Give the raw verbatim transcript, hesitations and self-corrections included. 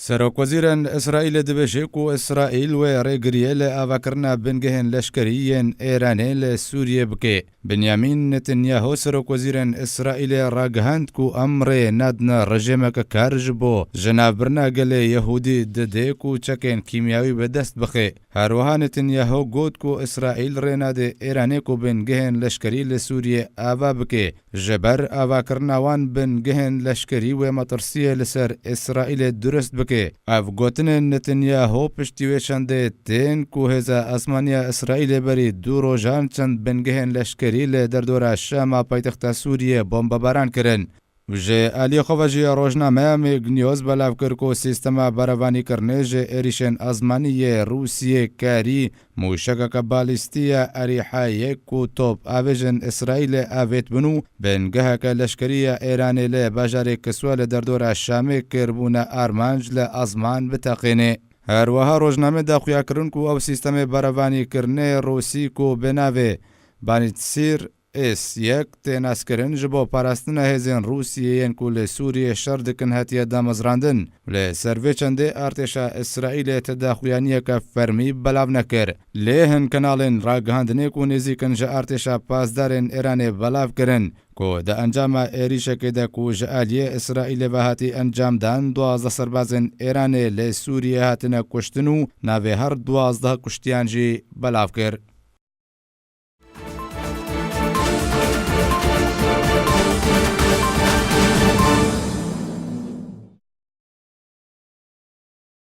Serokwezîrên Îsraîlê dibêje ku Îsraîl wê rêgiriyê li avakirina bingehên leşkerî yên Êranê li Sûriyê bike. Binyamîn Netanyahu, serokwezîrên Îsraîlê ragihand ku em rê nadine rejêmeke kar ji bo jinavbirina gelê Yehûdî dide ku çekên kîmyawî bi dest bixe. Her wiha Netanyahu got ku Îsraîl rê nade Êranê ku bingehên leşkerî li Sûriyê ava bike. Ji ber avakirina wan bingehên leşkerî wê metirsiyê li ser Îsraîlê durust bike. Ev gotinên Netanyahu piştî wê çendê tên ku hêza ezmaniya Îsraîlê berî du rojan çend bingehên leşkerî li derdora Şama paytexta Sûriyê bombebaran kirin. Ji aliyê xwe ve jî rojnameya Meg News belav kir ku sîstema berevanîkirinê ji êrîşên ezmanî yê Rûsiyê karî Mûşekeke balîstî ya Erîhayê ku top avêjên Îsraîlê avêt bin û bingeheke leşkerî ya Êranê li bajarê Kiswe li derdora Şamê kirbûne armanc li ezman biteqîne. Her wiha rojnamê da xuya kirin ku ew sîstemê berevanîkirinê Rûsî ku bi navê Banitsir S yek tê naskirin ji bo parastina hêzên Rûsiyê yên ku li Sûriyê şer dikin hatiye damezrandin. Li ser vê çendê artêşa Îsraîlê ti daxuyaniyeke fermî belav nekir. Lê hin kanalên ragihandinê ku nêzîk in ji artêşa pasdarên Êranê belav kirin ku di encama êrîşekê de ku ji aliyê Îsraîlê ve hatî encamdan, duwazdeh serbazên Êranê li Sûriyê hatine kuştin û navê her duwazdeh kuştiyan jî belav kir.